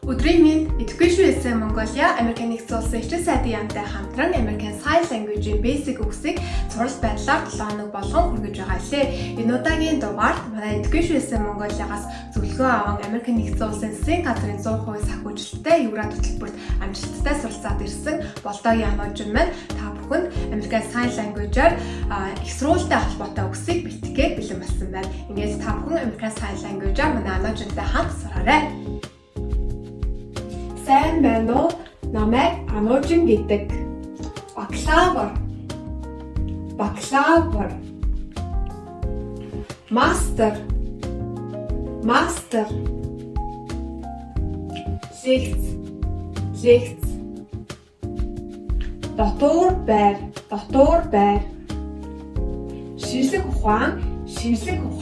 Өдрийн мэнд. Education USA Mongolia Америкийн нэгдсэн улсын элчин сайдын яамтай хамтран American Sign Language-ийн basic үгсийг суралт байдлаар 7 хоног болгон хүргэж байгаа лээ. Энэ удаагийн дугаарт манай Education USA Mongolia-гаас зөвлөгөө аван Америкийн нэгдсэн улсын засгийн газрын 100% санхүүжилттэй UGRAD хөтөлбөрт амжилттай суралцаад ирсэн Болдоогийн Ануужин маань та бүхэнд American Sign Language-аар их сургуультай холбоотой үгсийг бэлтгэхэд бэлэн болсон байна. Ингээд та бүхэн American Sign Language-аар манай Ануужинтай хамт сураарай. Сайн байна уу? Намайг Ануужин гэдэг. Бакалавр. Бакалавр. Мастер. Мастер. Лекц. Лекц. Дотуур байр. Дотуур байр. Шинжлэх ухаан, шинжлэх ухаан.